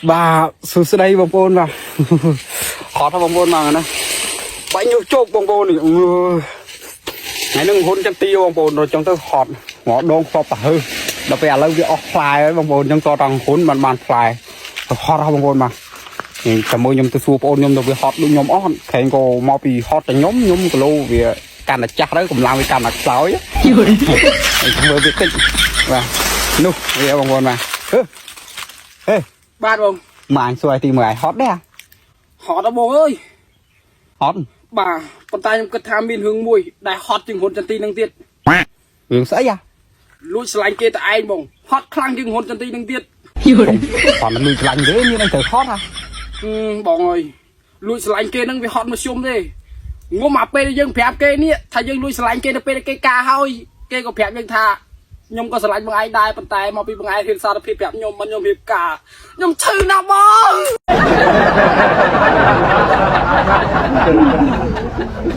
បាទសួស្តីបងប្អូនបាទ ហត់ហ៎បងប្អូនមកណាបាញ់ញុះជោគបងប្អូននេះអឺថ្ងៃហ្នឹងហ៊ុនចន្ទីបងប្អូនដល់ចង់ទៅហត់ងដងខ្វប់ប្រហើដល់ពេលឥឡូវវាអស់ផ្លែហើយបងប្អូនអញ្ចឹងតតង់ហ៊ុនបានបានផ្លែហត់ហ៎បងប្អូនបាទនេះតែមួយខ្ញុំទៅសួរបងប្អូនខ្ញុំទៅវាហត់ដូចខ្ញុំអស់ខែងក៏មកពីហត់តែខ្ញុំខ្ញុំគីឡូវាកាន់តែចាស់ទៅកម្លាំងវាកាន់តែខ្សោយហើយមើលវាតិចបាទនោះវាបងប្អូនបាទហឺហេ បាទបង មកអញសួរឲ្យទីមើលឲ្យហត់ដែរ ហត់ដល់បងអើយ ហត់ បាទប៉ុន្តែខ្ញុំគិតថាមានរឿងមួយដែលហត់ជាងហ៊ុនចន្ទីនឹងទៀត រឿងស្អីអា លួចស្រឡាញ់គេតែឯងបងហត់ខ្លាំងជាងហ៊ុនចន្ទីនឹងទៀត គាត់មិនលួចឆ្លាញ់ទេមានអីត្រូវហត់ហ่ะ ហឹមបងអើយលួចស្រឡាញ់គេនឹងវាហត់មកជុំទេងុំអាពេលដែលយើងប្រាប់គេនេះថាយើងលួចស្រឡាញ់គេនៅពេលដែលគេការហើយគេក៏ប្រាប់យើងថាខ្ញុំក៏ស្រឡាញ់បងឯងដែរប៉ុន្តែមកពីបងឯងហ៊ានសារភាពប្រាប់ខ្ញុំមិនខ្ញុំរៀបការខ្ញុំឈឺណាស់បង